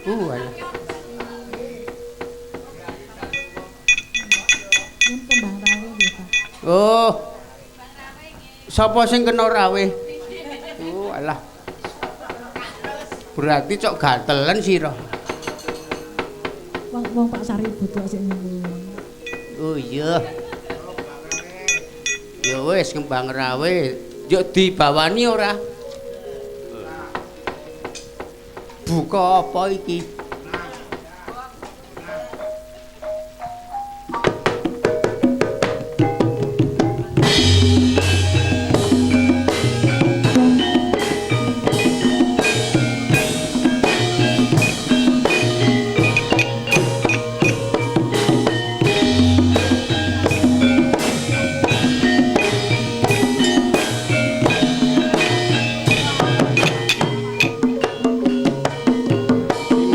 Alah. Yen kembang rawe nggih, Pak. Oh. Sapa sing kena rawe? Oh, alah. Berarti cok gatelen sira. Wong-wong Pak Sari butuh sik niku. Oh iya. Ya wis kembang rawe, yo dibawani ora? Buka apa iki?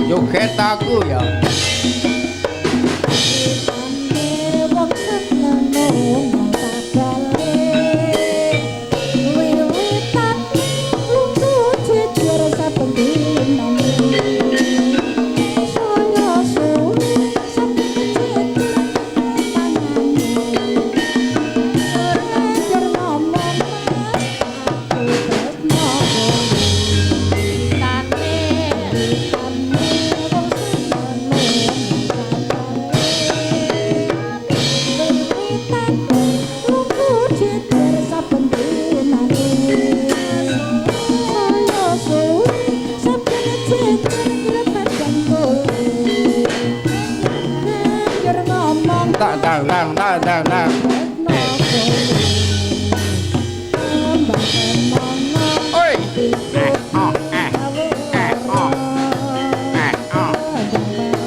Joget aku ya. Wong seneng ngomong tabale. Wiwitan lungguh jejer saben dinane. Saya suwe saben jejer tangane. Ora jar ngomong mas aku tresno kowe. Witane wong seneng ngomong tabale. Wiwitan lungguh jejer saben dinane. Saya suwe saben jejer grebegan kowe. Jar ngomong Tak tang tang tang tang tang. tresno kowe. Kembang kenanga Oi. Eh oh eh eh oh eh oh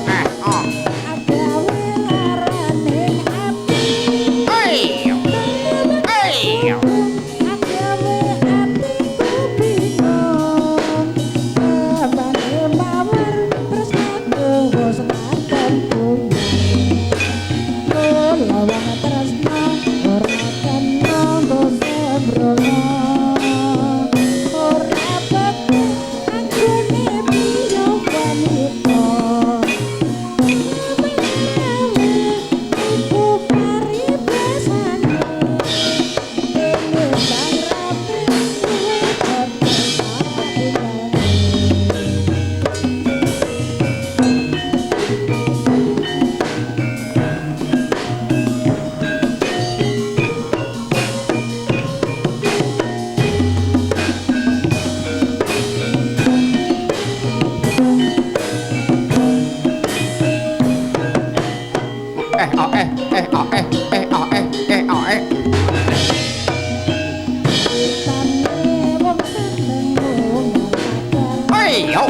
eh oh. Agawe laraning ati. Oi. Oi. Agawe atiku bingung. Kembangé mawar tresnaku wis lakon buyung. Kula wong tresna ora kena nggo sembrono. Ora becik anggone piye wanita. Iku paribasane. Dene bang rapi luwih bener saingane. Eh oh eh eh oh eh eh oh eh eh oh eh. Witane wong seneng ngomong tabale. Oi yo.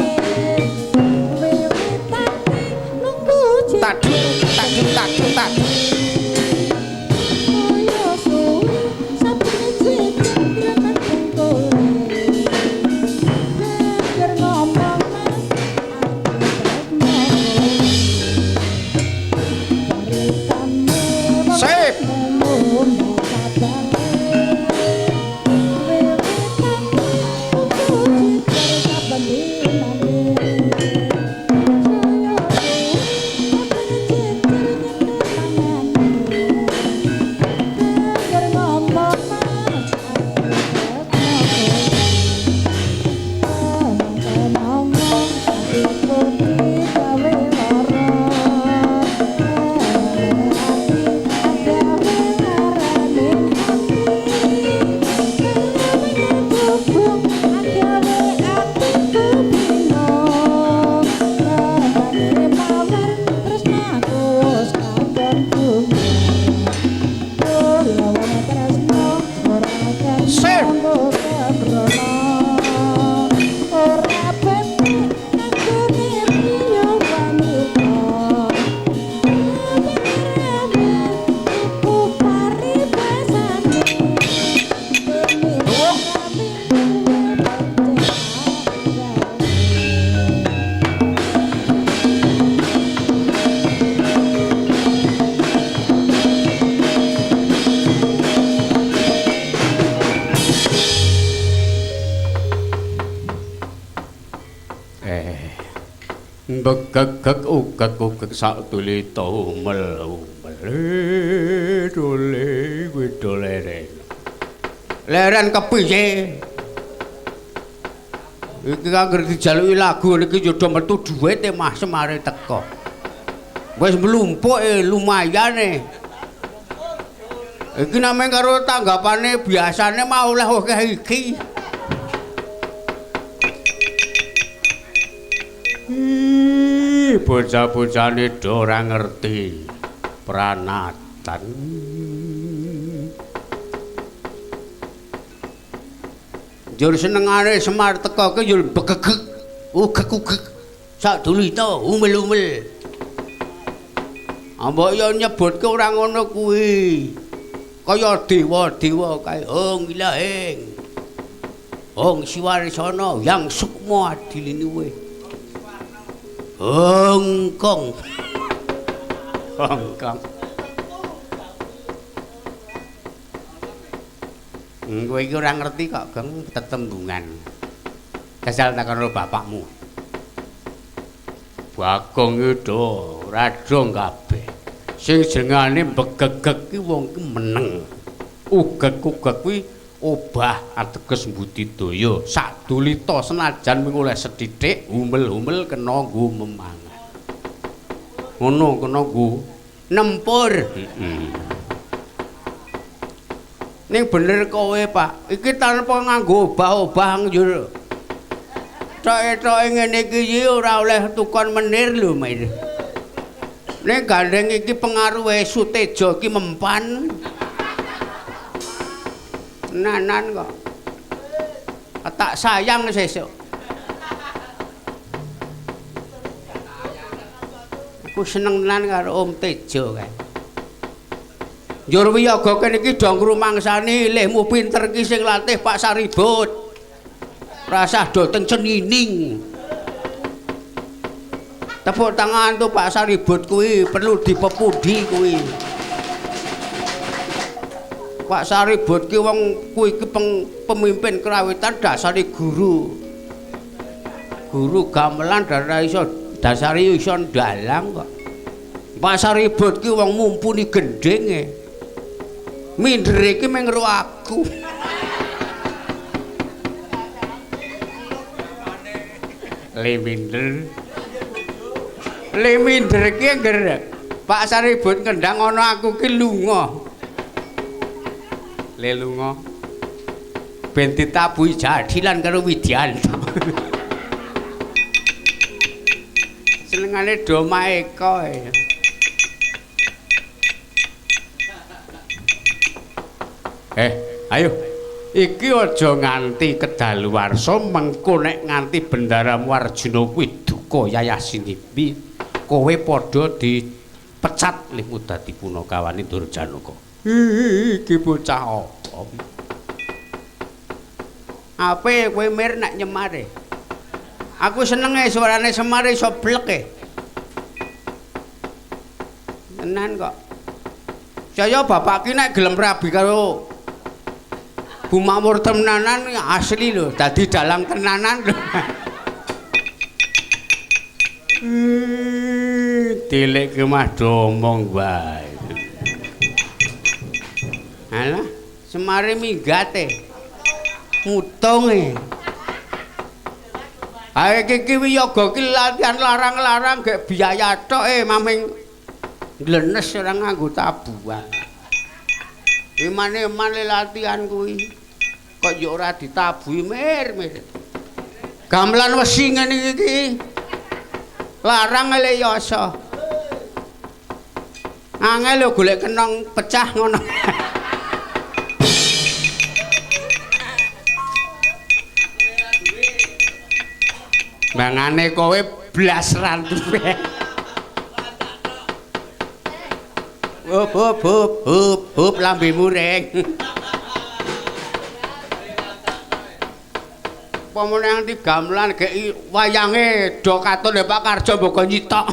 Wiwitane nunggu Tak tak tak tak. Kaya suwe saben jejer gremegan kowe. Jar ngomong mas aku tresno kowe. Ceritane wong Sip. seneng ngomong tabale. Wiwitane nunggu jejer saben dinane. Saya suwe saben jejer nyekel tangane. Jar ngomong mas aku tresno kowe. Kenanga atiku digawe lara. Ati agawe laraning ati. Kebung agawe atiku bingung. Kembangé mawar tresnaku wis kakon bunga. Kula wong tresna ora kena Sip. nggo sembrono. Ora becik anggone priya wanita. Rawe iku paribasane. Dene Tuwuk. rapi luwih becik saingane. Eh. Begegeg ugeg-ugeg sak tulita umel-umel. Dole kuwi do leren. Leren kepiye? Iki anggere dijaluki lagu niki yo do metu duwite Mas Semare teko. Wis mlumpuk lumayan e. Iki nameng karo tanggapane biasane mau oleh akeh iki. Bocah-bocahane do ora ngerti pranatan. Njur senengane Semar teka ki njur begegeg ugeg-ugeg sak dulita umel-umel. Ambok yo nyebutke ora ngono kuwi. Kaya dewa-dewa kae hong ilahing. Hong siwarisana yang sukma adilinuwe. Hongkong. Hongkong. Kowe iki ora ngerti kok, Geng, tetembungan. Kesal takon karo bapakmu. Bagong iki do ora dong kabeh. Sing jenengane begegeg ki wong ki meneng. Ugeg-ugeg kuwi obah ateges budidaya. Sadulita senajan mung oleh sethithik, umel-umel kena nggo memangan. Ngono kena nggo nempur. Heeh. Ning bener kowe, Pak. Iki tanpa nganggo obah-obah njur. Tok-toke ngene iki ora oleh tukon menir lho, Mir. Ning gandeng iki pengaruhe Suteja iki mempan. Nanan kok. Tak sayang sesuk. Aku seneng tenan karo Om Tejo kae. Njur wiyaga kene iki do ngrumangsani lehmu pinter ki sing latih Pak Saribut. Rasah do teng Cenining. Tepuk tangan tuh Pak Saribut kuwi perlu dipepundhi kuwi. Pak Saribut ki wong kuwi ki pemimpin kerawitan dasare guru. Guru gamelan dasare iso dasare iso ndalang kok. Pak Saribut ki wong mumpuni gendhinge. Minder iki mung ro aku. Le minder. Le minder iki angger Pak Saribut kendang ana aku ki lunga. Le lunga. Ben ditabuhi jadilan karo Widyanto. Senengane do maeka. Ayo. Iki aja nganti kedaluwarsa mengko nek nganti Bendaramu Arjuna kuwi duka yayah sinimbi, kowe padha dipecat lehmu dadi punakawane Durjanaka. Iki bocah apa? Ape kowe Mir nek nyemare? Aku senenge suarane Semar iso blek e. Tenan kok. Saya bapak ki nek gelem rabi karo Bu Makmur temenanan asli lho, dadi dalang tenanan lho. Tilik ki mah do omong wae. Alah, Semare minggate. Mutunge. Ae iki wiyaga ki latihan larang-larang gek biaya tok maming nglenes ora nganggo tabuhan. Imane-imane latihan kuwi. Kok yo ora ditabuhi Mir, Mir. Gamelan wesi ngene iki. Larang le yasa. Angel lho golek kenong pecah ngono. Mangane kowe blas rantupe. Hop hop hop hop hop lambemu reng. Pomone nganti gamelan gek wayange do katon Pak Karjo mbok nyitok.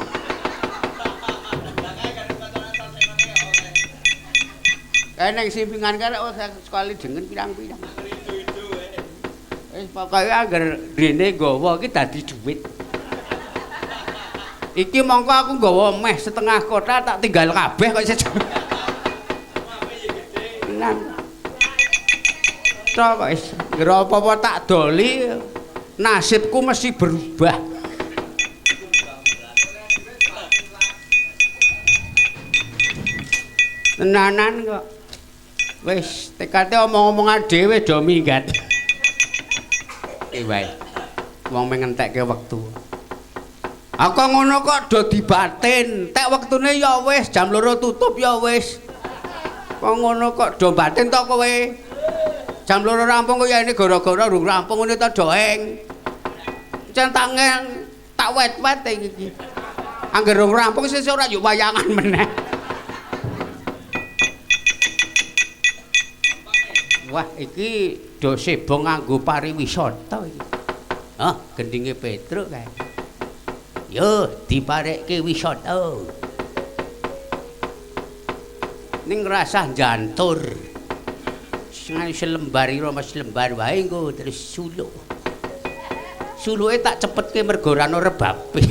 Kae ning simpingan karek sekali dengen pirang-pirang. Wis pokoke angger rene nggawa iki dadi dhuwit. Iki mongko aku nggawa meh setengah kota tak tinggal kabeh kok isih. Tenan. Tok kok wis ngira apa-apa tak doli nasibku mesti berubah. Tenanan kok. Wis tekate omong-omongan dhewe do minggat. Iki wae. Wong meng ngentekke wektu. Aku ngono kok do dibatin. Tek wektune ya wis jam 2 tutup ya wis. Kok ngono kok do batin to kowe? Jam 2 rampung kok ya ini gara-gara rung rampung ngene to doeng. Centangen tak wet-wet iki. Angger rung rampung sesuk ora yuk wayangan meneh. Wah, iki do sebo nganggo pariwisata iki. Hah, gendinge Petruk kae. Yo, diparekke wisata. Ning rasah jantur. Sing selembar ira mas lembar wae engko terus suluk. Suluke tak cepetke mergo ora ana rebabe.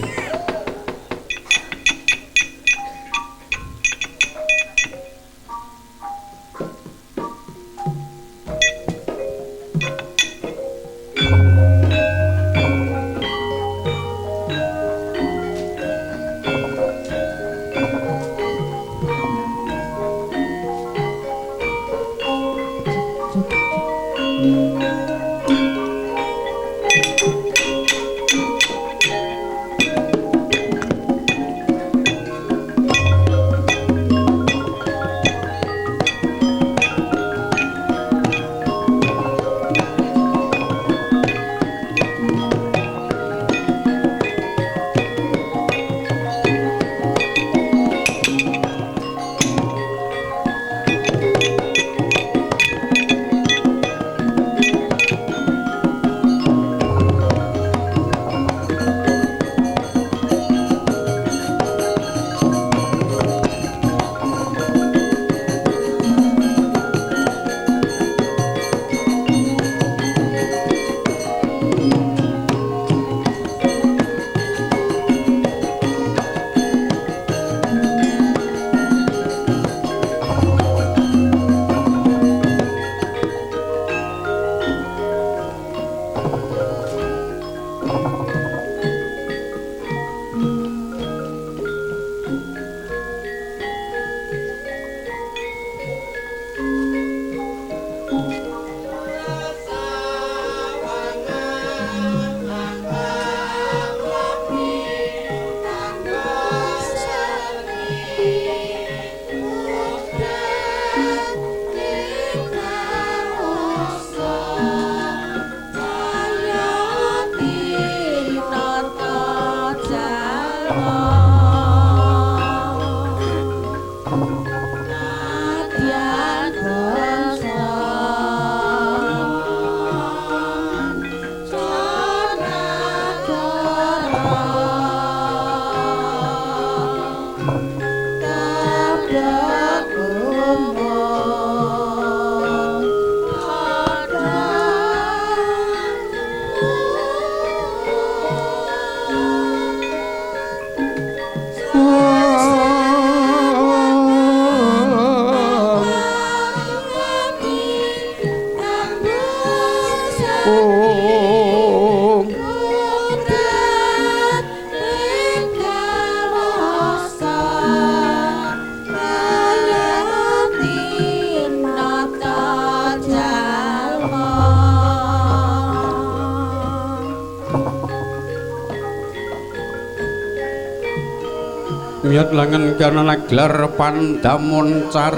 Miyat langen kana gelar pandamoncar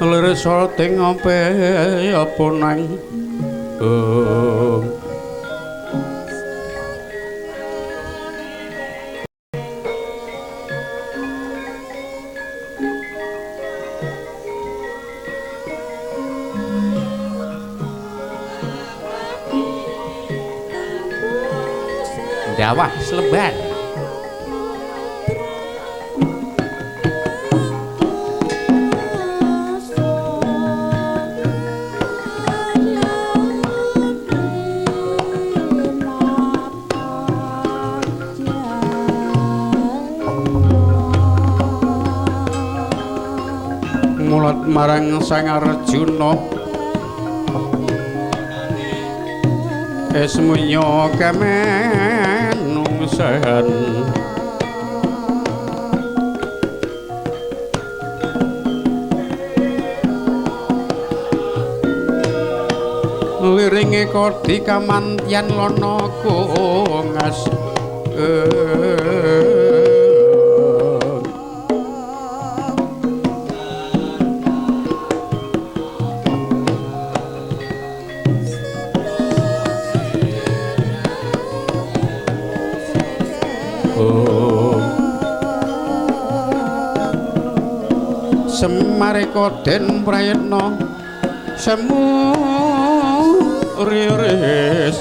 liris ting ape apa nang Dawah selebar. Mulat marang Sang Arjuna esmunya kemenungsan. Liringe kodi kamantyan lana kongas. Semareka den prayitna semu riris.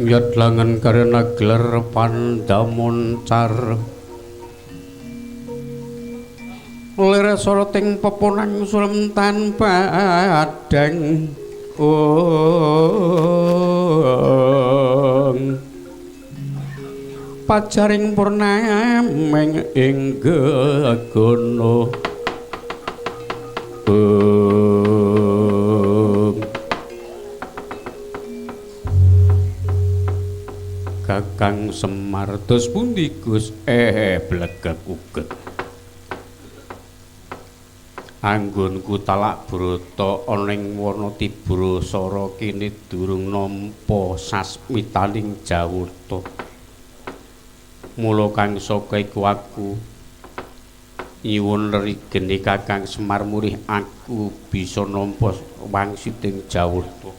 Yatlangan karena gelar pandamoncar lir soroting peponang sulemtan padang ong pajaring purnameng ing gegono. Kakang Semar dos pundi Gus? Blegek uget. Anggonku talak brata ana ing wana Tibrasara kene durung nampa sasmitaning Jawata. Mula kang saka iku aku nyuwun rigene Kakang Semar murih aku bisa nampa wangsiting Jawata.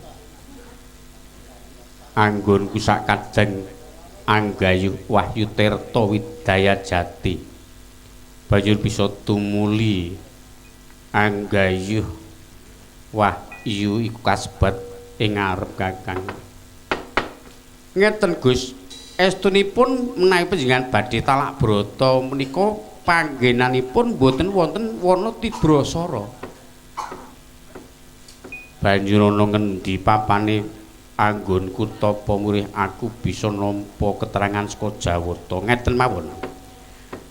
Anggonku sak kadang anggayuh wahyu tirta widaya jati banjur bisa tumuli anggayuh wahyu iku kasebat ing ngarep Kakang. Ngeten Gus, estunipun menawi panjenengan badhe talak brata menika panggenanipun boten wonten wana Tibrasara. Banjur ana ngendi papane anggonku tapa murih aku bisa nampa keterangan saka Jawata? Ngeten mawon.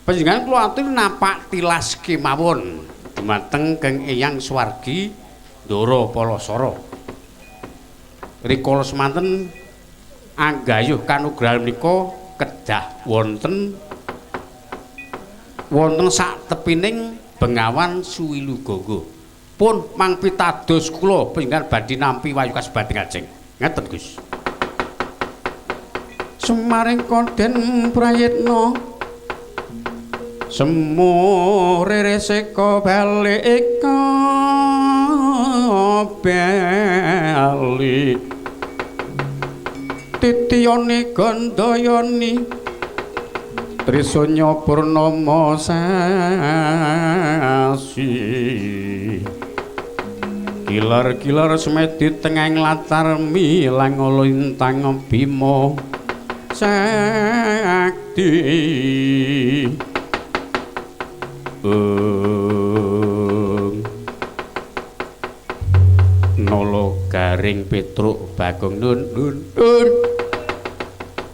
Panjenengan kula aturi napak tilas kemawon dumateng Kang Eyang Swargi Ndara Palasara. Rikala semanten anggayuh kanugrahan menika kedah wonten wonten sak tepining Bengawan Suwilugaga. Pun mang pitados kula panjenengan badhe nampi wahyu kasebat ngajeng. Ngeten Gus. Semaring koden prayitna semu ririseka balik bali titiyane gandayani Trisanya purnama sasi kilar-kilar semedi tengahing latar milang lintang bima sakti. Nolo garing Petruk Bagong nun nun nun.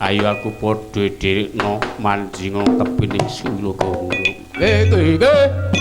Ayo aku padha dhirikno manjinga tepining Suloka. Nggih nggih.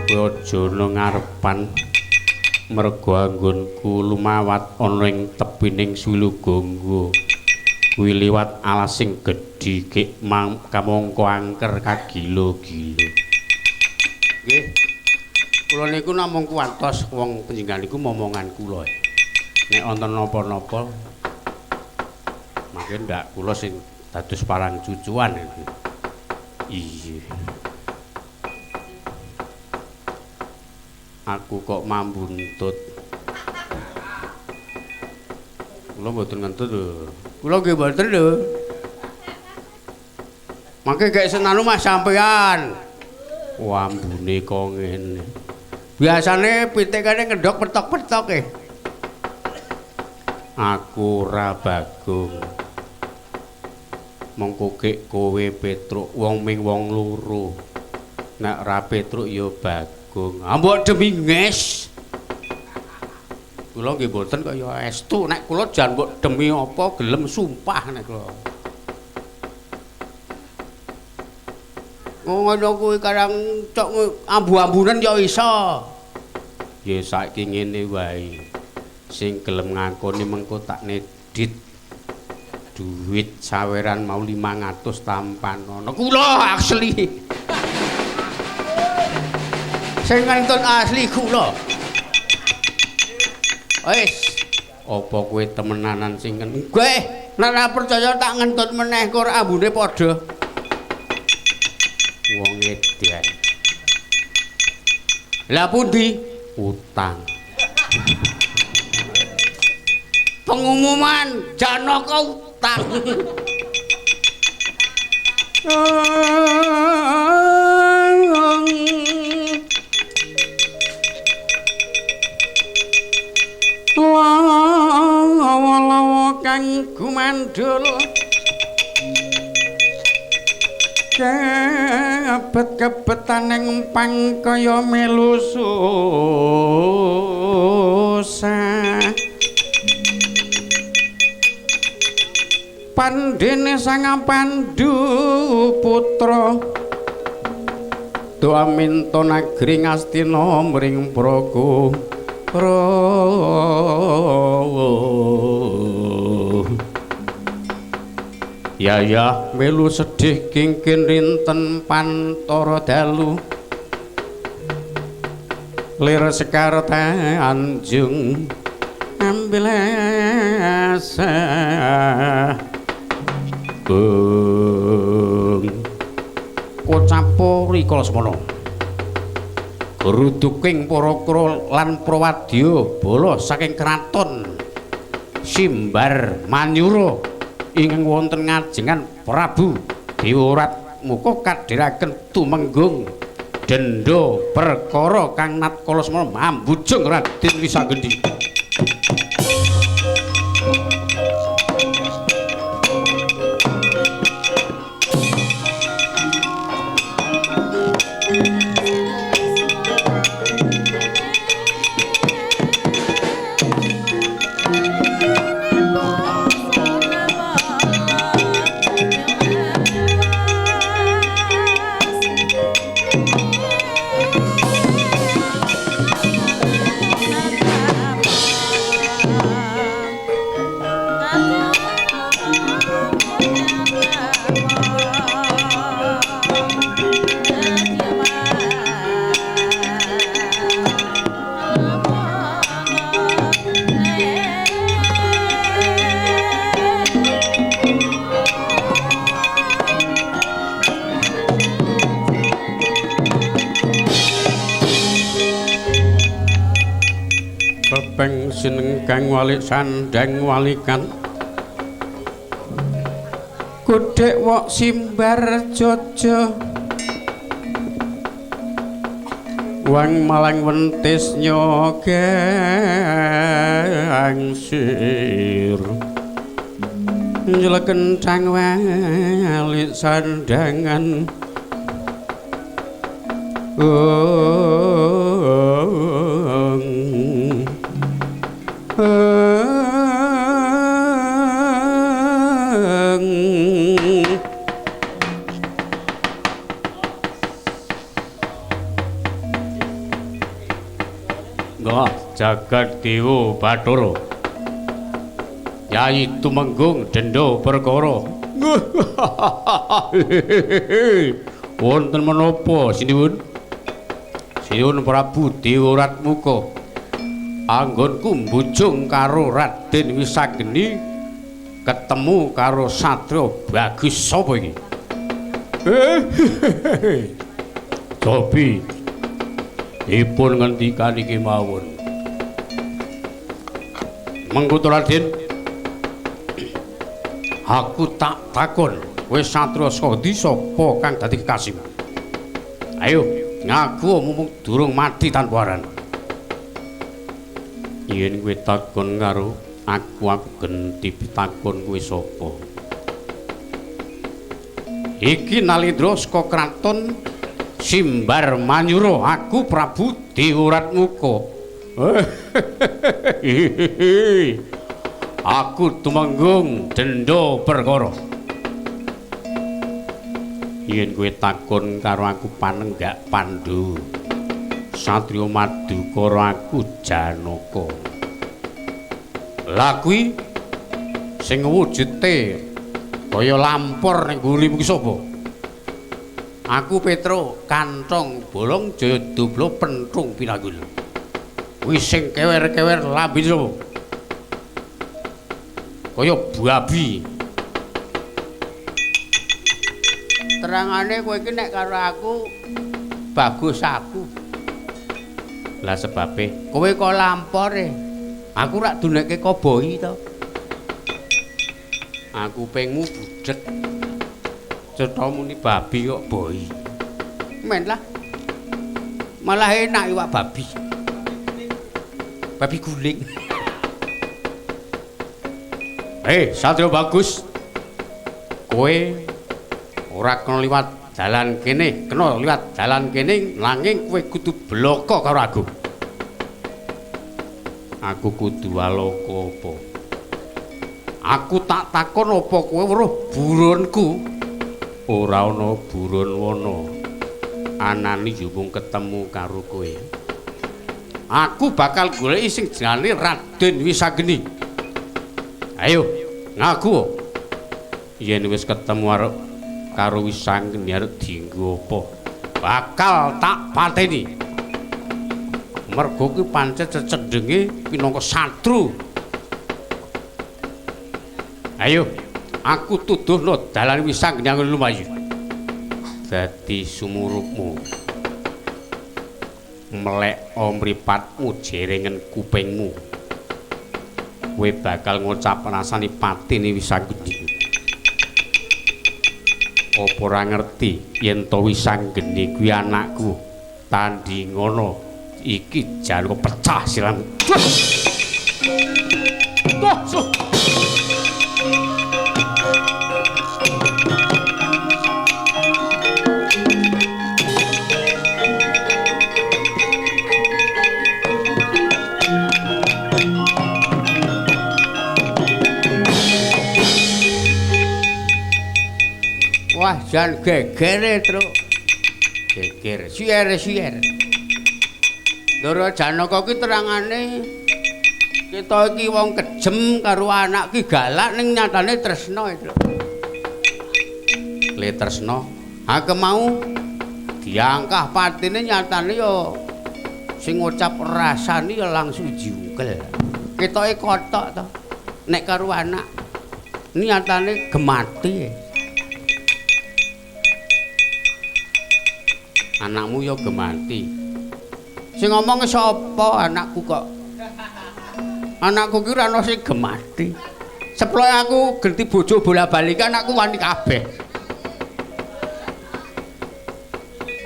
Kowe aja ana ngarepan merga anggonku lumawat ana ing tepining Sulugangga. Kuwi liwat alas sing gedhi gek kamangka angker kagila-gila. Nggih. Kula niku namung kuwatos wong panjenengan niku momongan kula. Nek wonten napa-napa mangke ndak kula sing dados parang cucuan. Iya. Aku kok mambuntut. Kula mboten ngentut lho. Kula nggih mboten lho. Mangke gek senanu Mas sampean. Wambune kok ngene. Biasane pitik kene ngendhok petok-petok e. Aku ora Bagong. Mongko kek kowe Petruk wong ming wong loro. Nek ora Petruk ya Bagong. Ah mbok demi nges. Kula nggih mboten kok ya estu nek kula jan mbok demi apa gelem sumpah nek kula. Ngono kuwi karang cok ambu-ambunen ya iso. Ya saiki ngene wae. Sing gelem ngakoni mengko tak nedit duit saweran mau 500 tampanono. Kula asli. Sing ngentut asli kula. Wis, apa kowe temenanan sing nggih, nek ora percaya tak ngentut meneh kok ambune padha. Wong edan. Lah pundi? Utang. Pengumuman Janaka utang. Lawa-lawa kang gumandul kebet-kebetan ing pang kaya melu susah. Pandene Sang Pandu putra doa minta nagri Ngastina mring Pragu Ya ya melu sedih kingkin rinten pantara dalu lir sekar tanjung ambil asa bung kocapori kala semono geruduking para kura lan prawadya bala saking kraton Simbar Manyura ingkang wonten ngajengan Prabu Dewarat muka kadhiraken tumenggung denda perkara kang natkala semana mambujung Raden Wisanggeni. Sinengkang walik sandang walikan kodhek wok simbar jojo wang malang wentis nyogang sir njelekencang walik sandangan Lenggah jagat dewa Bathara. Yayi Tumenggung denda perkara. Wonten menapa sinuwun? Sinuwun Prabu Dewaratmuka. Anggonku mbujung karo Raden Wisanggeni ketemu karo Satria Bagus sapa iki? Cobi dipun ngendikani kemawon. Mengko to Raden, aku tak takon, kowe satria saka ndi sapa kang dadi kekasihmu? Ayo ngaku mumpung durung mati tanpa aran. Yen kowe takon karo aku, aku genti pitakon kowe sapa. Iki Nalindra saka kraton Simbar Manyura, aku Prabu Dewaratmuka. Aku tumenggung denda perkara. Yen kowe takon karo aku panenggak Pandhu, satriya Madukara aku Janaka. Lah kuwi sing wujute kaya lampor ning mburimu ki sapa? Aku Petro kantong bolong jaya dubla pentung pinanggul. Kuwi sing kewer-kewer lambene sapa? Kaya babi. Terangane kowe iki nek karo aku bagus aku. Lah sebabe kowe kok lampore. Aku rak dunekke koboi to. Aku pengmu budhek. Cetha muni babi kok boi. Men lah. Malah enak iwak babi. Babi guling. Hei, Satria Bagus. Kowe ora kena liwat dalan kene, kena liwat dalan kene nanging kowe kudu bloko karo aku. Aku kudu alaka apa? Aku tak takon apa kowe weruh buronku? Ora ana buron wana. Anane yo mung ketemu karo kowe. Aku bakal goleki sing jenenge Raden Wisanggeni. Ayo, ngaku. Yen wis ketemu arep karo Wisanggeni arep dienggo apa? Bakal tak pateni. Mergo kuwi pancen cecendhenge pinangka satru. Ayo, aku tuduhno dalan Wisanggeni anggon lumayu. Dadi sumurupmu. Melek mripatmu jerengen kupingmu. Kowe bakal ngucap rasane patine Wisanggeni. Apa ora ngerti yen to Wisanggeni kuwi anakku? Tandingono iki jaluk pecah siram. Tuh, suh. Wah, jan gegere, Truk. Geger, sier-sier. Ndara Janaka ki terangane kita iki wong kejem karo anak ki galak ning nyatane tresna, Truk. Le tresna, aku mau diangkah patine nyatane ya sing ngucap rasane ya langsung jiungkel. Ketoke kotok to. Nek karo anak nyatane gemati. Anakmu ya gemati. Sing ngomong sapa anakku kok? Anakku ki ora ana sing gemati. Seploke aku genti bojo bola-bali ki anakku wani kabeh.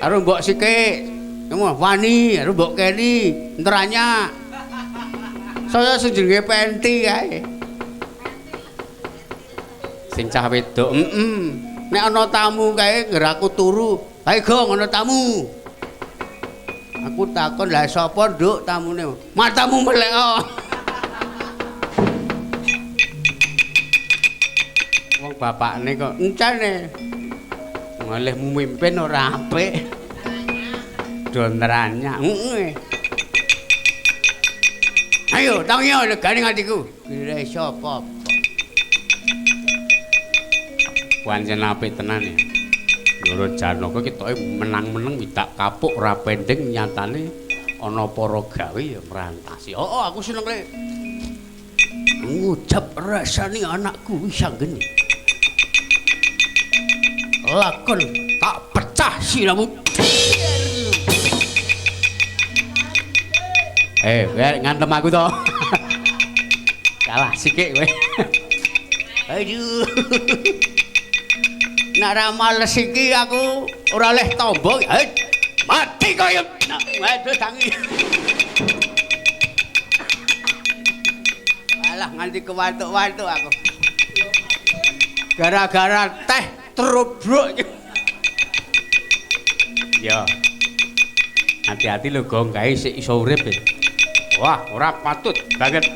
Karo mbok sike, wani, karo mbok keni, enteranya. Saya sing jenenge penti kae. Sing cah wedok, Nek ana tamu kae ngger aku turu. Kae gong ana tamu. Aku takon, lah sapa nduk tamune? Matamu melek. Wong bapakne kok encane. Ngalih mimpin ora apik. Do neranyak. Heeh. Ayo tangiyo legane atiku. Kira iso apa-apa. Pancen apik tenan ya. Ndara Janaka ketoke menang-meneng widak kapuk ora pendeng nyatane ana para gawe ya merantasi. Oh, aku seneng le. Ngucap rasane anakku Wisanggeni. Lakon tak pecah siramu. Kowe ngantem aku to. Kalah sikik kowe. Aduh. Nek ora males iki aku ora oleh tombo. Mati kowe. Waduh tangi. Alah nganti kewantuk-wantuk aku. Gara-gara teh terubruk. Ya. Hati-hati lho gong kae sik iso urip. Wah, ora patut banget.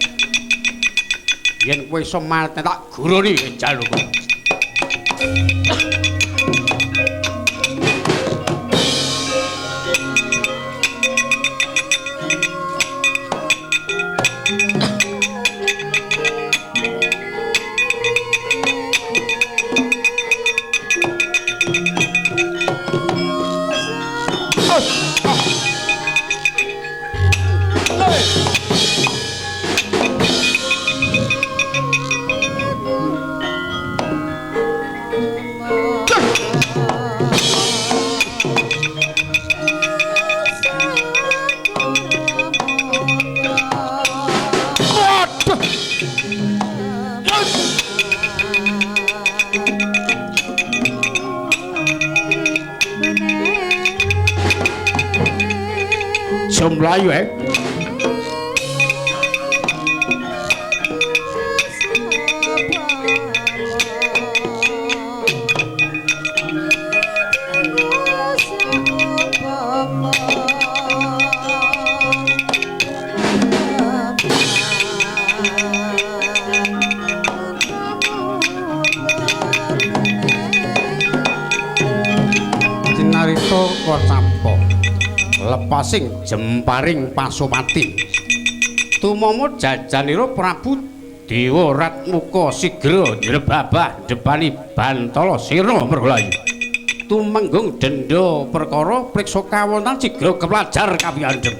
Yen kowe iso mate tak guruni jalukku. Mlayu Cinarita kocampa lepasing jemparing Pasopati. Tumama jajanira Prabu Dewa Ratmuka sigra njrebabah ndepani Bantala Sirna Mergalayu. Tumenggung denda perkara priksa kawontenan sigra keplajar kapiyandhem.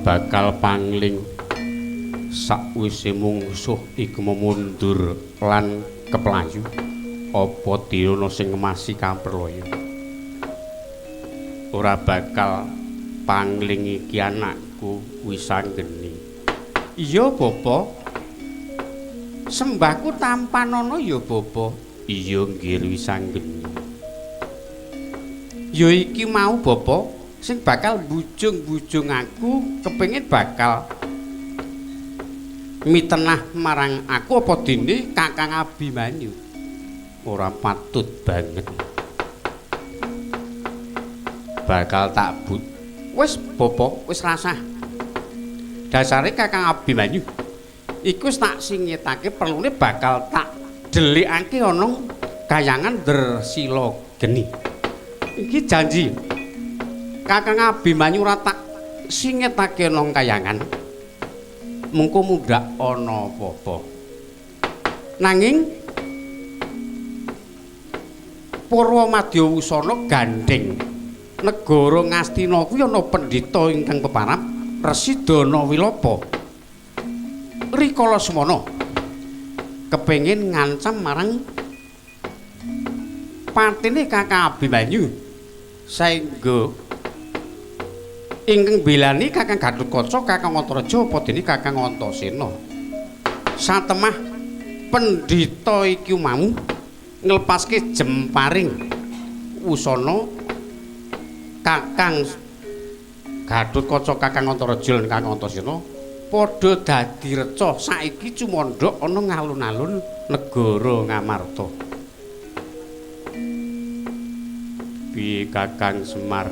Bakal pangling sakwise mungsuh iku mundur lan keplayu apa dirana sing ngemasi kaperlaya. Ora bakal pangling iki anakku Wisanggeni. Iya bapa, sembahku tampanana ya bapa. Iya nggih Wisanggeni. Ya iki mau bapa sing bakal bujung-bujung aku kepengin bakal Mitenah marang aku apa dene Kakang Abimanyu. Ora patut banget. Bakal tak but. Wis bapa, wis rasah. Dasare Kakang Abimanyu iku wis tak singitake perlune bakal tak delikake ana kayangan Dresila Geni. Iki janji. Kakang Abimanyu ora tak singitake ana kayangan. Mengko mundhak ana apa-apa. Nanging Purwa Madya Wusana gandheng negara Ngastina kuwi ana pendhita ingkang peparap Resi Dana Wilapa. Rikala semana kepengin ngancam marang patine Kakang Abimanyu saengga ingkang belani Kakang Gatotkaca, Kakang Antareja apa dene Kakang Antasena. Satemah pendhita iki mau nglepaske jemparing wusana Kakang Gatotkaca, Kakang Antareja lan Kakang Antasena padha dadi reca. Saiki cumandhak ana ngalun-alun negara Ngamarta. Piye Kakang Semar?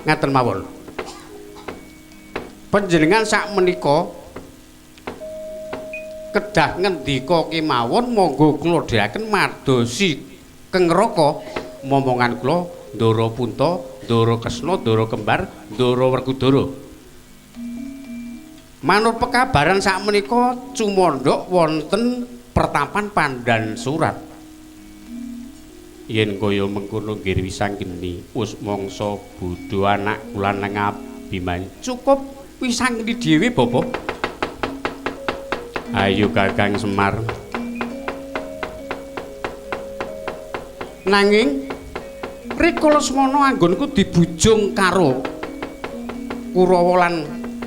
Ngaten mawon. Panjenengan sak menika kedah ngendika kemawon monggo kula dherekaken madosi keng neraka momongan kula Ndara Punta, Ndara Kresna, Ndara Kembar, Ndara Werkudara. Manut pekabaran sak menika cumandhak wonten pertapan Pandan Surat. Yen kaya mengkono nggih Wisanggeni wis mangsa bodho anak kula nang Abimanyu. Cukup Wisanggeni dhewe, Bapak. Ayo Kakang Semar. Nanging rikala semana anggonku dibujung karo Kurawa lan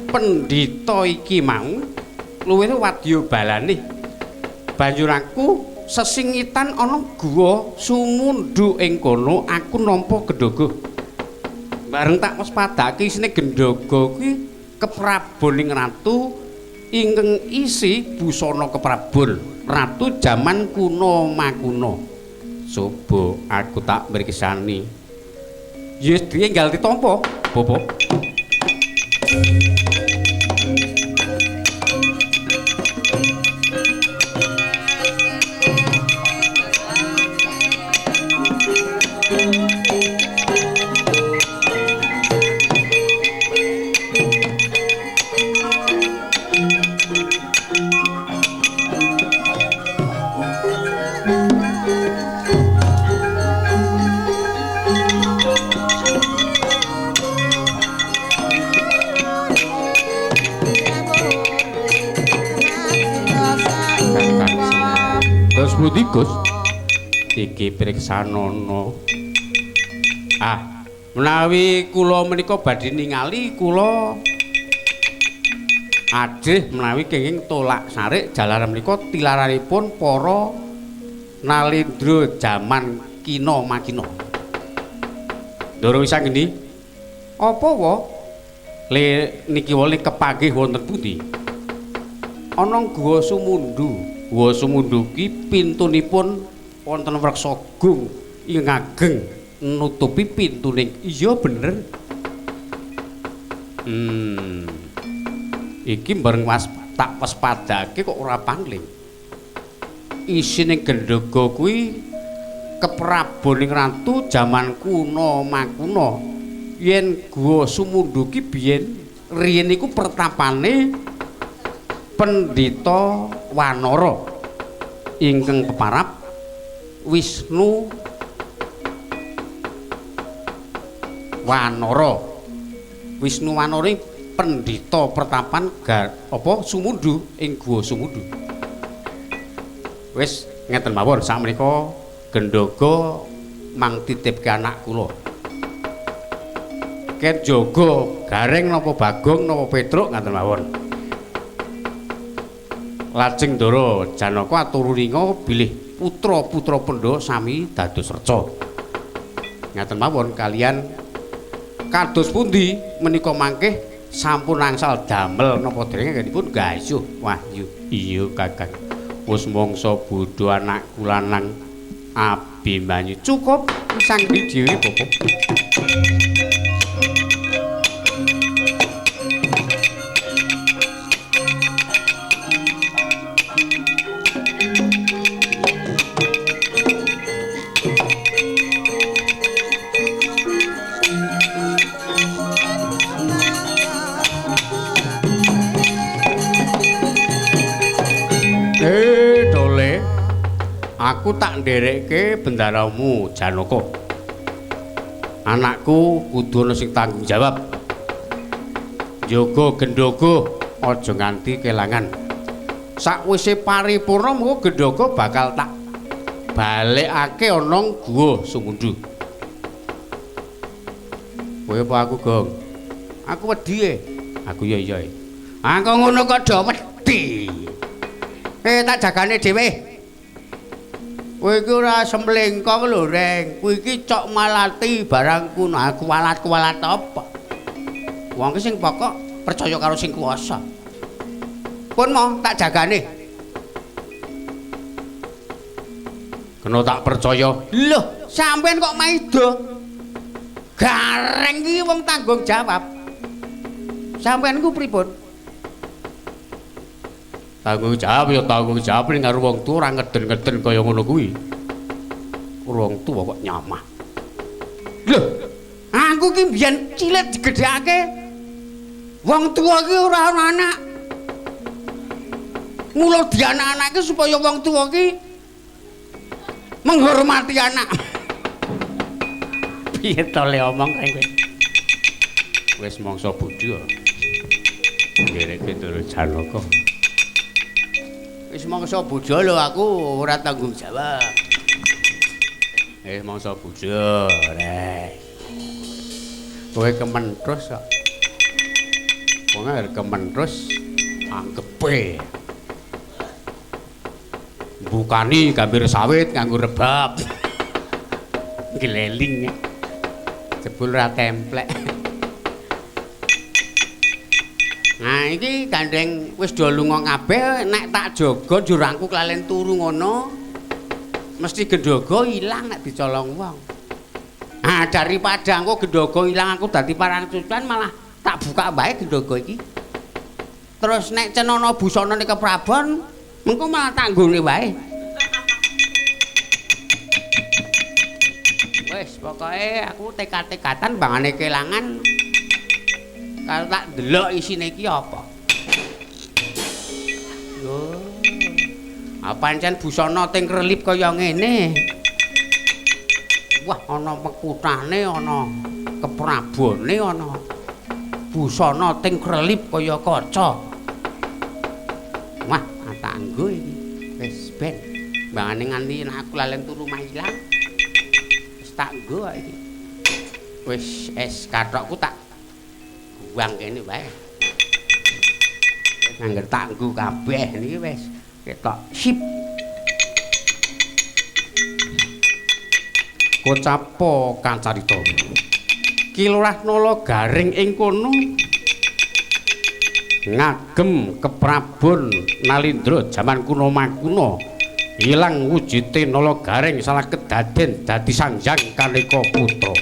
pendhita iki mau luwih wadya balane. Banjur aku sesingitan ana guwa Sumundhu ing kono aku nampa gendhoga. Bareng tak waspadake isine gendhoga kuwi kepraboning ratu ingkang isi busana keprabon ratu jaman kuno makuna. Coba aku tak mriksani. Ya wis dienggal ditampa, Bapak. Terus pundi, Gus? Iki priksanana. Ah, menawi kula menika badhe ningali kula ajrih menawi kenging tolak sarik jalaran menika tilaranipun para nalendra jaman kina makina. Ndara Wisanggeni, apa wa? Le niki wole kepanggih wonten pundi? Ana Guwa Sumundhu. Guwa Sumundhu ki pintunipun wonten wreksa gung ing ageng nutupi pintune. Iya bener. Iki bareng tak waspadake kok ora pangling. Isine gendhoga kuwi kepraboning ratu jaman kuno makuna. Yen Guwa Sumundhu ki biyen riyen iku pertapane Pendhita Wanara ingkang peparap Wisnu Wanara. Wisnu Wanara pendhita pertapan apa Sumundhu ing Guwa Sumundhu. Wis ngeten mawon sakmenika gendhoga mang titipke anak kula. Ken jaga Gareng napa Bagong napa Petruk ngaten mawon. Lajeng Ndara Janaka atur ringa bilih putra-putra Pandhawa sami dados reca. Ngaten mawon kalian kados pundi menika mangkih Sampun angsal damel napa dereng anggenipun gayuh wahyu. Iya Kakang. Wis mangsa bodho anakku lanang Abimanyu. Cukup sang dhewe Bapak. Dole, aku tak nderekke bendaramu Janaka. Anakku kudu ana sing tanggung jawab. Njaga gendhoga aja nganti kelangan. Sakwise paripurna mengko gendhoga bakal tak balekake ana guwa Sumundu. Kowe apa aku, Gong? Aku wedi e. Aku ya iya. Aku ngono kok do wedi. Tak jagane dhewe. Kowe iki ora semlengkong lho, Reng. Kowe iki cok malati barang kuno. Aku kualat-kualat apa? Wong ki sing pokok percaya karo sing kuwasa. Pun mo tak jagane. Kena tak percaya. Loh, sampean kok maido? Gareng iki wong tanggung jawab. Sampean ku pripun? Tanggung jawab ya tanggung jawab ning karo wong tuwa ora ngeden-ngeden kaya ngono kuwi. Wong tuwa kok nyamah. Lho, aku ki mbiyen cilik digedhekake. Wong tuwa ki ora ana anak. Mula dianak-anake supaya wong tuwa ki menghormati anak. Piye to le omong kae kowe? Wis mangsa bodho. Ngereke Ndara Janaka. Wis mangsa bodho lho aku ora tanggung jawab. Mangsa bodho, rek. Kowe kementrus kok. Wong arep kementrus anggepe. Mbukani gambir sawit nganggo rebab. Gleling. Jebul ora templek. Nah iki gandeng wis do lunga kabeh nek tak jaga jurangku klalen turu ngono mesti gendhoga ilang nek dicolong wong. Nah daripada engko gendhoga ilang aku dadi parang cucuan malah tak buka wae gendhoga iki. Terus nek cenana busana ning keprabon mengko malah tak nggone wae. Wis pokoke aku tekad-tekatan bangane kelangan. Kalau tak delok isine iki apa? Lho. Ah pancen busana ting krelip kaya ngene. Wah, ana mekutane, ana keprabone, ana busana ting krelip kaya kaca. Wah, tak nggo iki. Wis ben. Mbangane nganti nek aku lalen turu mah ilang. Wis tak nggo iki. Wis es kathokku tak buang kene wae. Wis angger tak nggo kabeh niki wis ketok sip. Kocapa kacarita. Ki Lurah Nala garing ing kono ngagem keprabon Nalindra jaman kuno makuna. Ilang wujute Nala Garing salah kedaden dadi Sanghyang Kaneka Putra.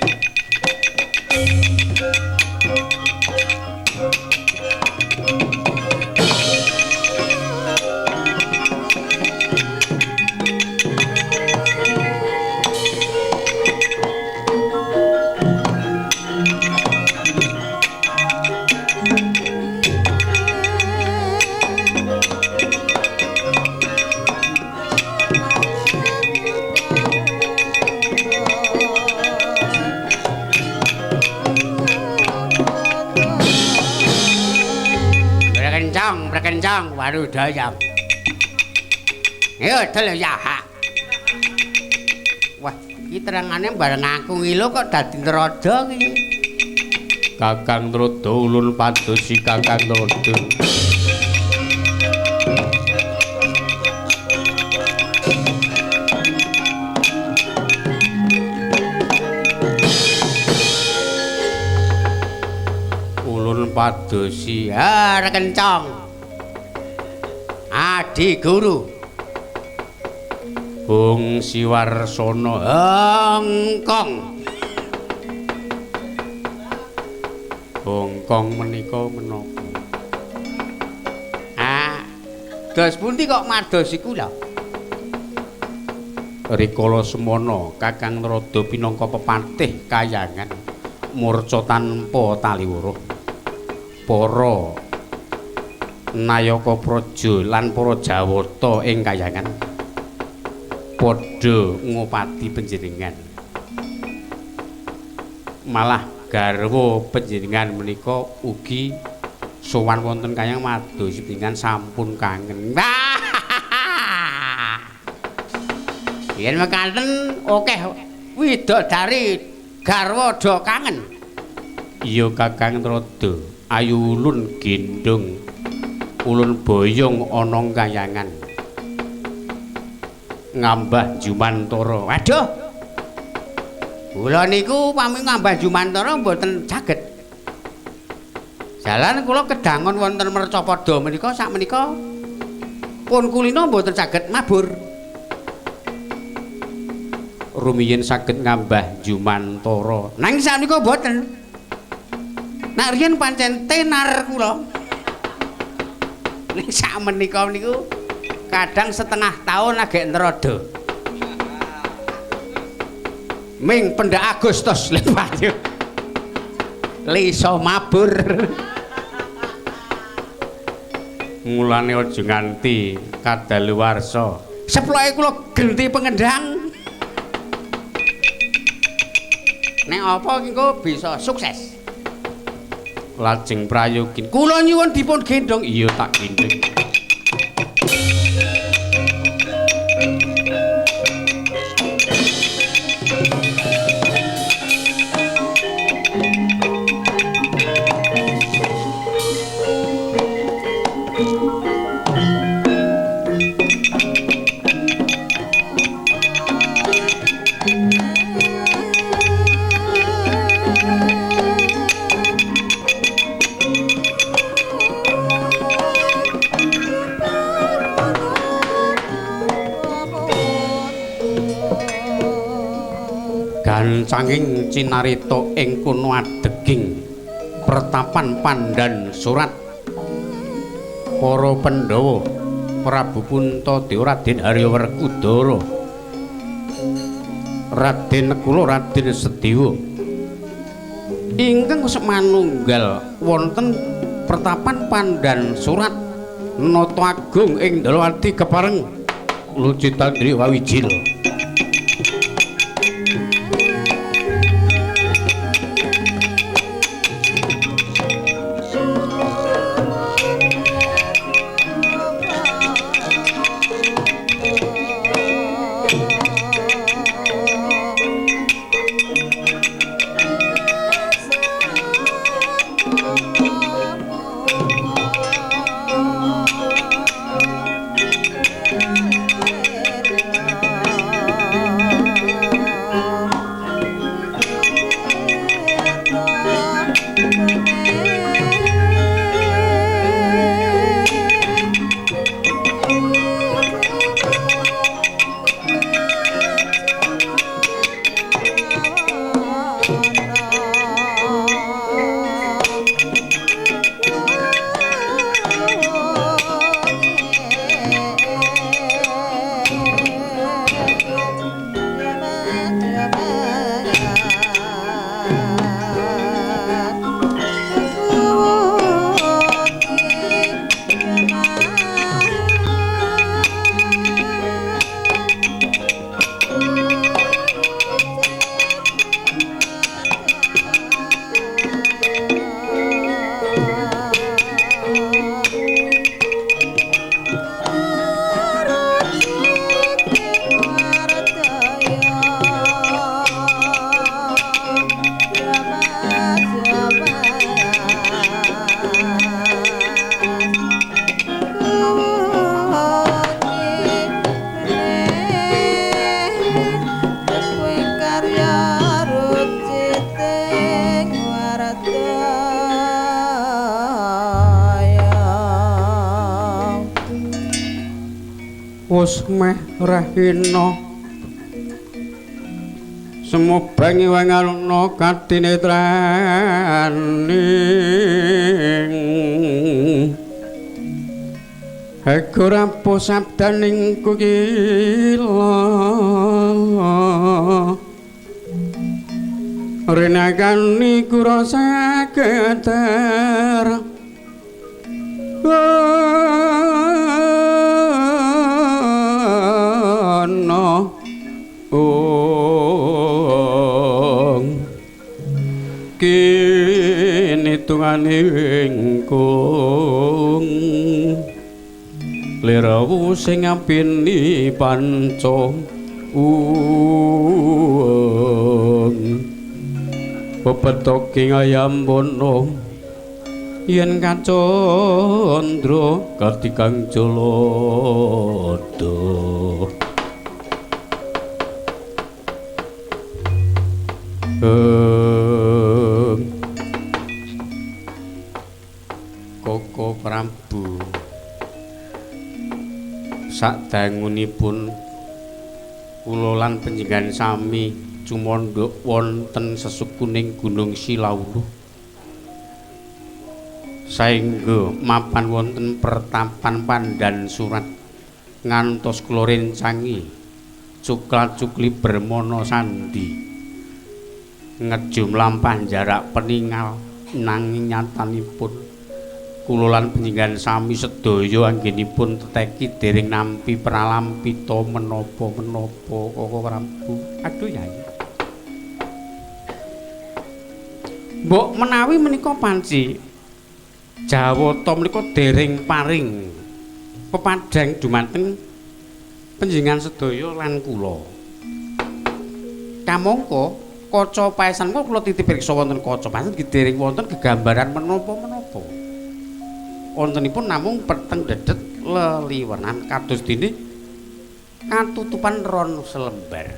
Kencang warudaya. Yo del ya. Wah, iki terangane bareng aku ngilo kok dadi nrodo iki. Kakang Nrodo ulun padosi Kakang Nrodo. Ulun Ulun padosi. Ah, rekencong. Adi guru. Bung Siwarsono Hongkong. Hongkong menika menapa? Ah, dos pundi kok madosi kula? Rikala semana Kakang Narada pinangka pepatih kayangan murca tanpa taliwuruh. Para nayaka praja lan para jawata ing kayangan padha ngopati panjenengan. Malah garwa panjenengan menika ugi sowan wonten kayang madosi panjenengan sampun kangen. Yen mekaten akeh widodari garwa do kangen. Iya Kakang Narada, ayu ulun gendhong, ulun boyong ana kayangan. Ngambah jumantara. Waduh. Kula niku pami ngambah jumantara mboten saged. Jalan kula kedangon wonten Mercapada menika sakmenika pun kulina mboten saged mabur. Rumiyin saged ngambah jumantara. Nanging sakmenika mboten. Nek riyen pancen tenar kula. Ning sakmenika niku kadang setengah tahun lagi nerada. Ming pendak Agustus lepat. Liso mabur. Mulane aja nganti kadaluwarsa. Seploke kula genti pengendang. Nek apa engko bisa sukses. Lajeng prayogin. Kula nyuwun dipun gendhong. Iya tak gendhong. Gancanging cinarita ing kono adeging pertapan pandan surat para Pandhawa Prabu Puntadewa Raden Arya Werkudara Raden Nakula Raden Sedewa ingkang semanunggal wonten pertapan pandan surat Nata Agung ing Ndalawati kepareng Lucitandri Wawijil. Wis meh rahina semobangi wangaluna katinetraning Ego rapuh sabdaning kukila Renakani kura saketer Ana ong kini tungane ingkung lirawu sing apini panca ung pepetoking ayambono yen kacandra katikang jolodo. Koko Prabu sadangunipun kula lan panjenengan sami cumandhuk wonten sesukuning Gunung Silawuluh saengga mapan wonten pertapan Pandan Surat ngantos kula rencangi cukla-cukli bermana sandi ngejum lampah jarak peningal nanging nyatanipun kula lan panjenengan sami sedaya anggenipun teteki dereng nampi pralampita menapa-menapa Koko Prabu. Aduh Yai. Mbok menawi menika panci Jawata menika dereng paring pepadhang dumateng panjenengan sedaya lan kula. Kamangka kaca paesan kula titip pirsa wonten kaca paesan nggih dereng wonten gegambaran menapa-menapa. Wontenipun namung peteng dedet leliwenan kados dene katutupan ron selembar.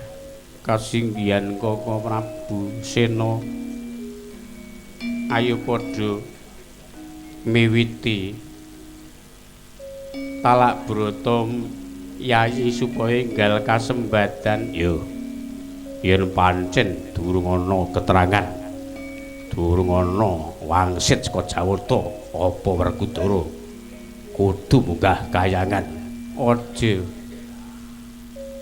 Kasinggihan Koko Prabu Sena, ayo padha miwiti talak brata yayi supaya enggal kasembadan. Yo yen pancen durung ana keterangan, durung ana wangsit saka Jawata apa Werkudara kudu munggah kayangan. Aja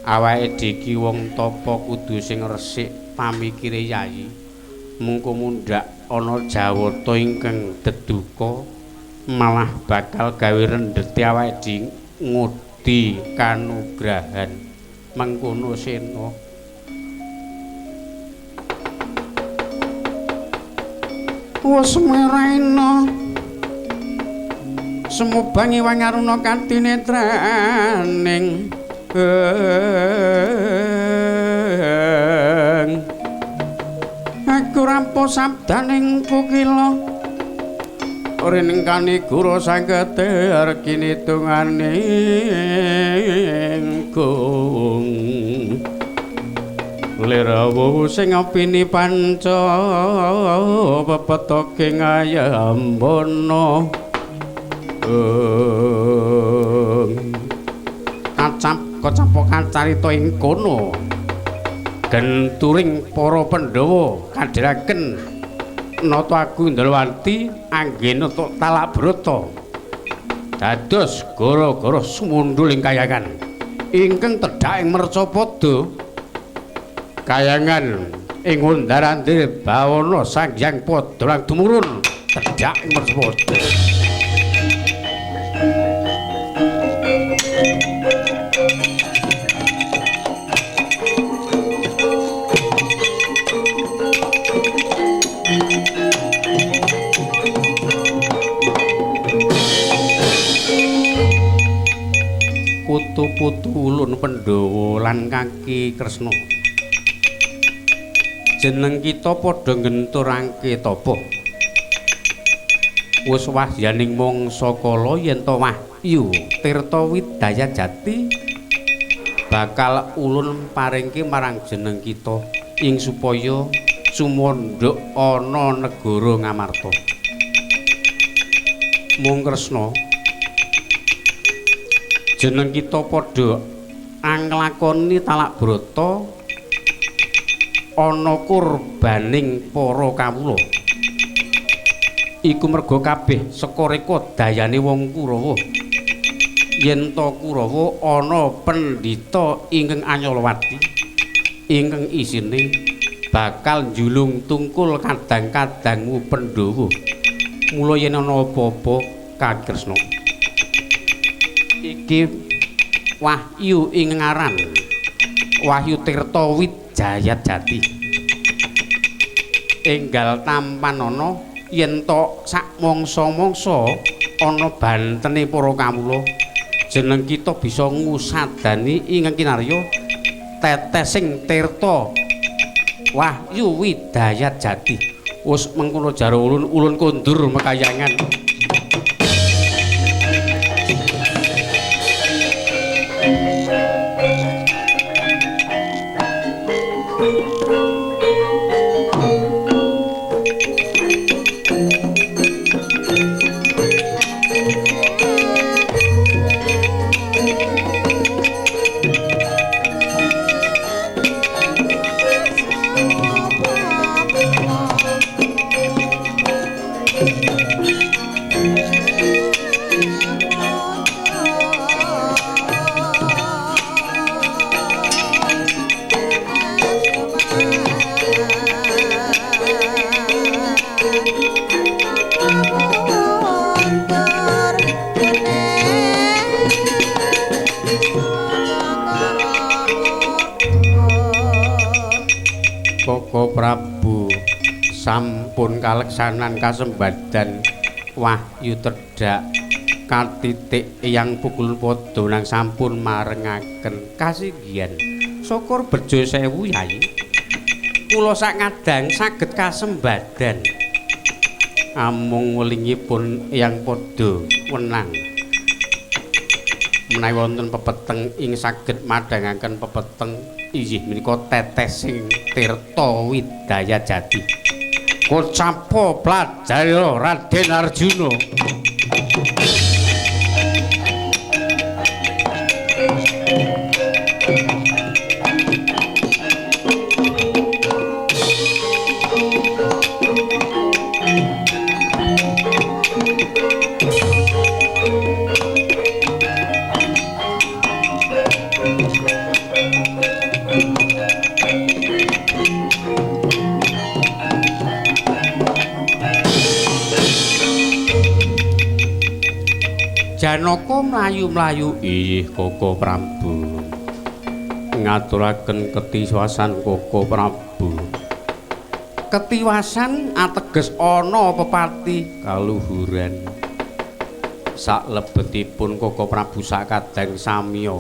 awake dhewe wong tapa kudu sing resik pamikire yayi, mungko mundhak ana Jawata ingkang deduka malah bakal gawe rendhete awake dhewe ngudi kanugrahan. Mengkono Sena. Wis meraina semobangi wangaruna katinetraning aku rampo sabdaning kukila rinengkani guru sangkete arkinitungane kung lirawu sing opini panca pepetoking ayambono kacap kocap kacarita ing kono genturing para Pandhawa kadhiraken Nata Agung Ndalawati anggene talak brata dados gara-gara sumundhul ing kayangan ingkang tedhak ing Mercapada kayangan ing Undarandil bawana Sang Hyang Padha tumurun tedhak ing Mercapada. Putu-putu ulun Pandhawa lan kaki Kresna jeneng kita padha nggenturake tapa wis wahyaning mangsa kala yen ta wahyu tirta widaya jati bakal ulun paringke marang jeneng kita ing supaya sumandhuk ana negara Ngamarta. Mung Kresna Jeneng kita padha anglakoni talak brata ana kurbaning para kawula. Iku merga kabeh saka reka dayane wong Kurawa. Yen to Kurawa ana pendhita ingkang Anyalawati ingkang isine bakal njulung tungkul kadang-kadangmu Pandhawa. Mula yen ana apa-apa Kakresna. Iki wahyu ing ngaran Wahyu Tirta Wijaya Jati. Enggal tampanana yen to sak mangsa-mangsa ana bantene para kawula, jeneng kita bisa ngusadani ingkang kinarya tetesing tirta Wahyu Widayat Jati. Wis mengkono jaro ulun, ulun kondur mekayangan. Koko Prabu sampun kaleksanan kasembadan wahyu tedhak katitik eyang pukul padha nang sampun marengaken kasinggihan. Syukur bejo sewu yai. Kula sak ngadang saged kasembadan. Amung welingipun eyang padha wenang. Menawi wonten pepeteng ing saged madhangaken pepeteng inggih menika tetesing tirta Widaya Jati. Kocapa plajaya Raden Arjuna. Janaka mlayu-mlayu. Inggih Koko Prabu. Ngaturaken ketiwasan Koko Prabu. Ketiwasan ateges ana pepati kaluhuran. Saklebetipun Koko Prabu sakadang samya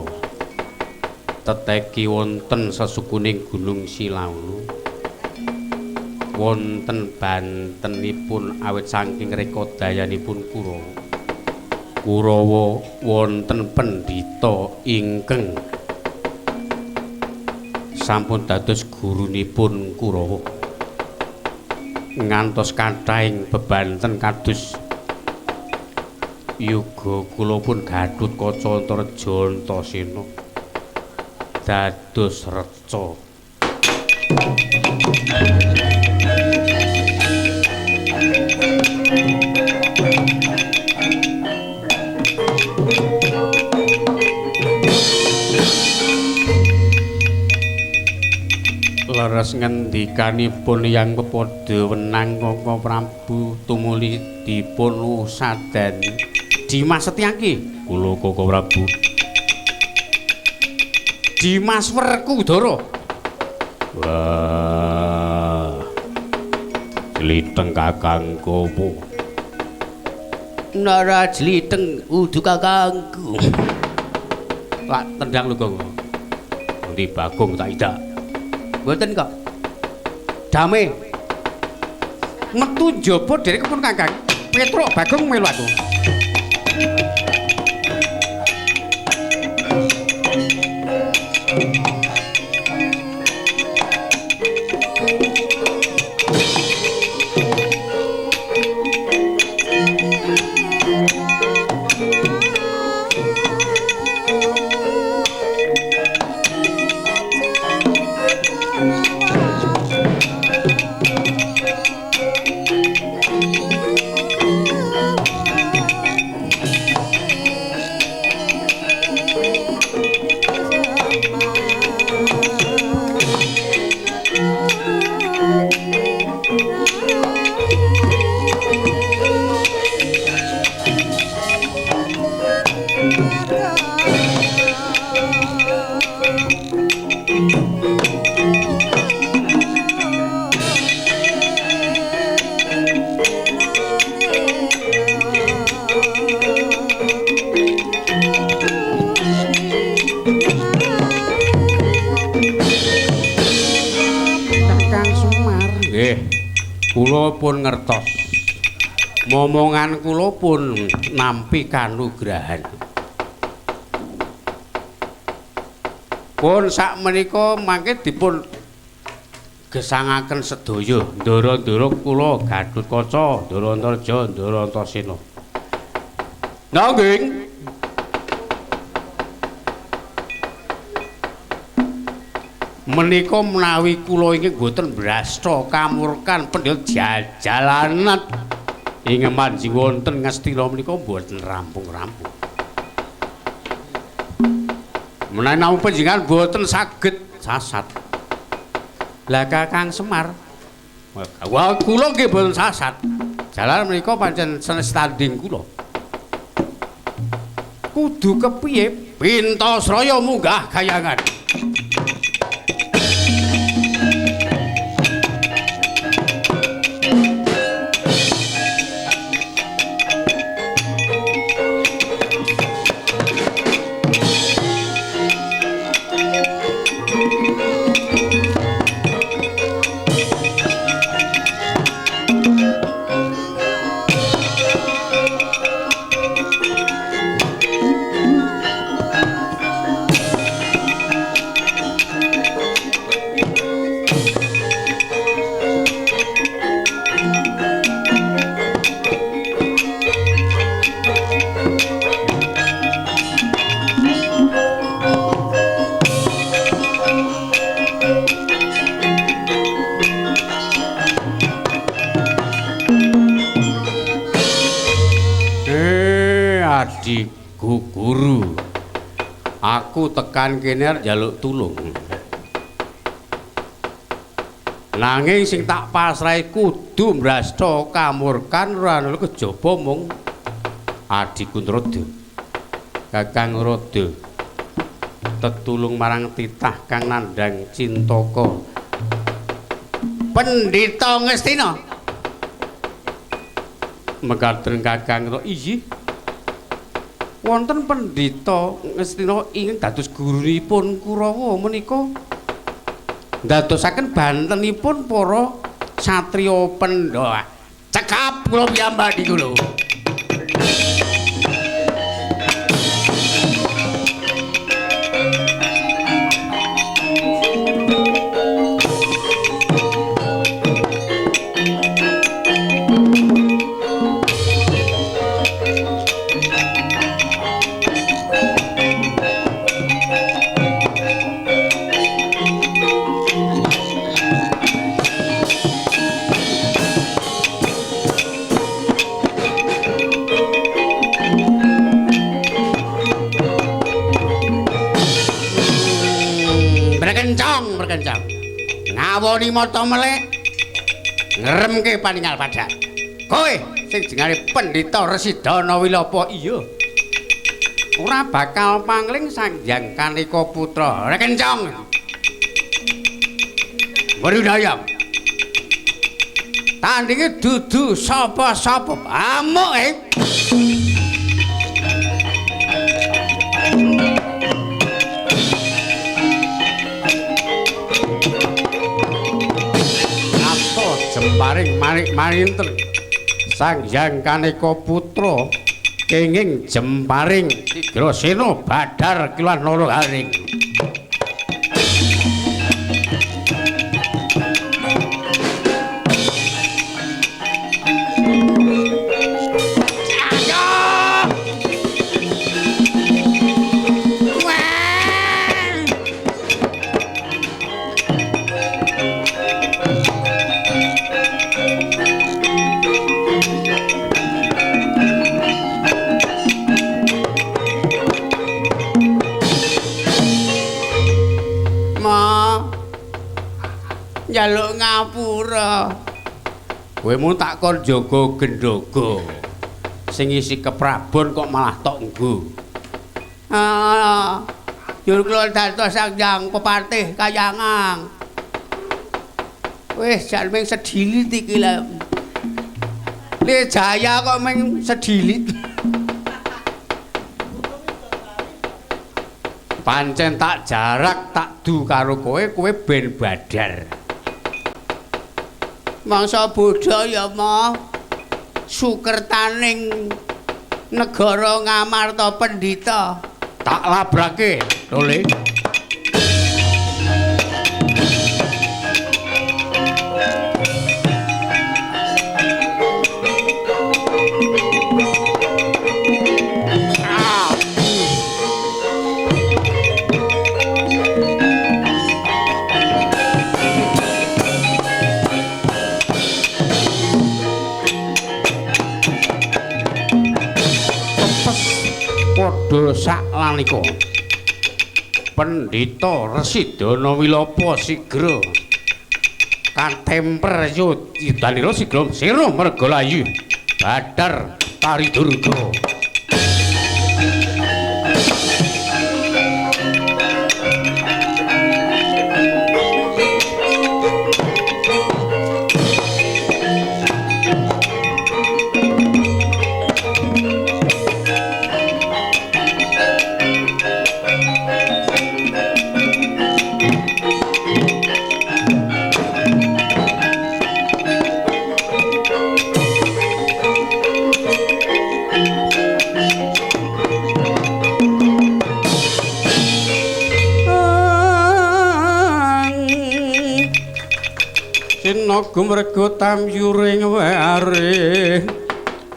teteki wonten sesukuning Gunung Silaunu. Wonten bantenipun awit saking rekadayanipun Kurawa. Kurawa wonten pendhita ingkang sampun dados gurunipun Kurawa. Ngantos kathahing bebanten kados yoga kula pun Gathotkaca Antareja Antasena dados reca. Leres ngendikanipun Hyang Pepadha wenang Koko Prabu tumuli dipun usadani. Dimas Setyaki kula Koko Prabu. Dimas Werkudara. Wah. Jliteng kakangku opo? Nara jliteng udu kakangku. Lak tendang lho, Gong. Endi Bagong tak idak. Mboten kok. Dame. Metu njaba dherek pun Kakang. Petruk Bagong melu aku. Kakang Semar. Nggih. Kula pun ngertos. Momongan kula pun nampi kanugrahan. Pun sakmenika mangke dipun gesangaken sedaya ndara-ndara kula Gatotkaca, Ndara Antarja, Ndara Antasena. Nanging menika menawi kula inggih boten brasta kamurkan pendhil jajalanan ing manjing wonten Ngastina menika boten rampung-rampung. Menawi namung panjenengan boten saged sasat. Lah Kakang Semar, wah kula nggih boten sasat. Jalan menika pancen sanes tanding kula. Kudu kepiye? Pintasraya munggah kayangan. Adikku guru, aku tekan kene njaluk tulung. Nanging sing tak pasrahi kudu mbrasta kamurkan ora ana kejaba mung adikku Nrada. Kakang Rada tetulung marang titah kang nandhang cintaka. Pendhita Ngastina. Mekaten Kakang Rada, inggih. Wonten pendhita Ngastina ingkang dados gurunipun Kurawa menika ndadosaken bantenipun para satriya Pandhawa. Cekap kula piyambak niku lho. Berkencang. Ngawoni mata melek, ngremke paningal padhang. Kowe sing jenenge Pendhita Resi Dana Wilapa, iya. Ora bakal pangling Sang Hyang Kaneka Putra. Rekencong. Werudaya. Tandinge dudu sapa-sapa. Amuk e. Jemparing manik maninten Sang Hyang Kaneka Putra kenging jemparing Tigrasena Badar Kilan Naraharing. Njaluk ngapura. Kowe mung tak kon jaga gendhoga. Sing isi keprabon kok malah tok nggo. Ah, jur kula dados Sang Hyang Pepatih Kayangan. Wis jan ming sedilit iki lho. Le Jaya kok ming sedilit. Pancen tak jarak tak du karo kowe, kowe ben badar. Mangsa bodho ya ma sukertaning negara Ngamarta Pendhita. Tak labrake, Lole. Padha saklalika Pendhita Resi Dana Wilapa sigra katemper yudanira sigra sira mergalayu Badar Tari Durga. Gumrego tamyuring ware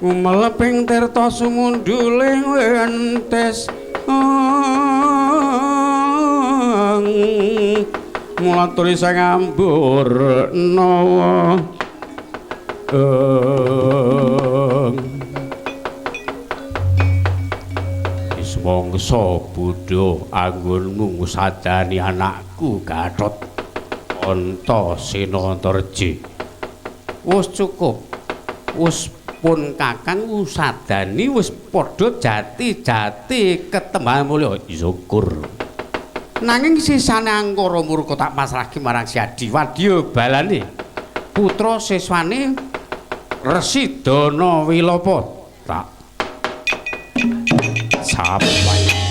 umeleping tirta sumunduling wentes mulaturi sang ambur nawa Ismangsa bodho anggonmu ngusadani anakku Gatot Antasena Antarja. Wis cukup. Wis pun kakang usadani wis padha jati-jati ketembahan mulya syukur. Nanging sisane angkara murka tak pasrahke marang Si Adi Wadya balane putra siswane Resi Dana Wilapa tak sampai.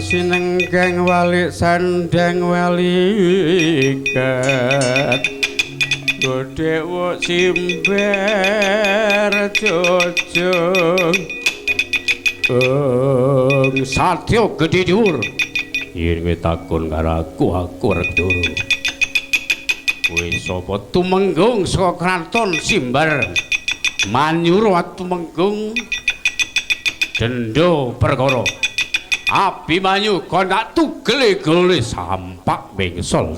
Sinenggeng walik sandang walikat godhewuk simber jojong satya gedhe dhuwur yen kowe takon karo aku aku Werkudara. Kowe sapa? Tumenggung saka kraton Simbar Manyura tumenggung denda perkara Abimanyu kon tak tugele gole sampak mengsol.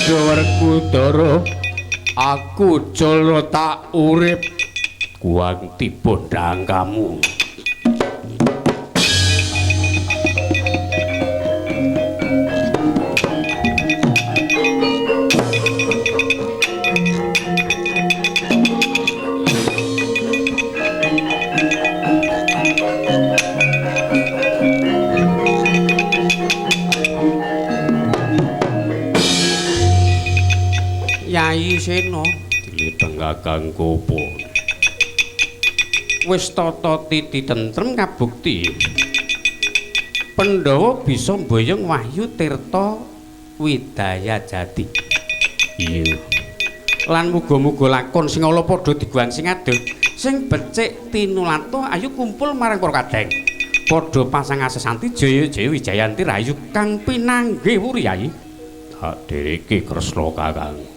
Padha Werkudara, aku jala tak urip kuang tiba ndangkamu. Yai Sena diliteng Kakang Kopo. Wis tata titi tentrem kabukti. Pandhawa bisa mboyong Wahyu Tirta Widaya Jati. Iya. Lan muga-muga lakon sing ala padha diguang sing adoh, sing becik tinulata ayo kumpul marang para kadang. Padha pasang asesanti jaya jaya wijayanti rahayu kang pinanggih wuri Yai. Tak dereke Kresna Kakang.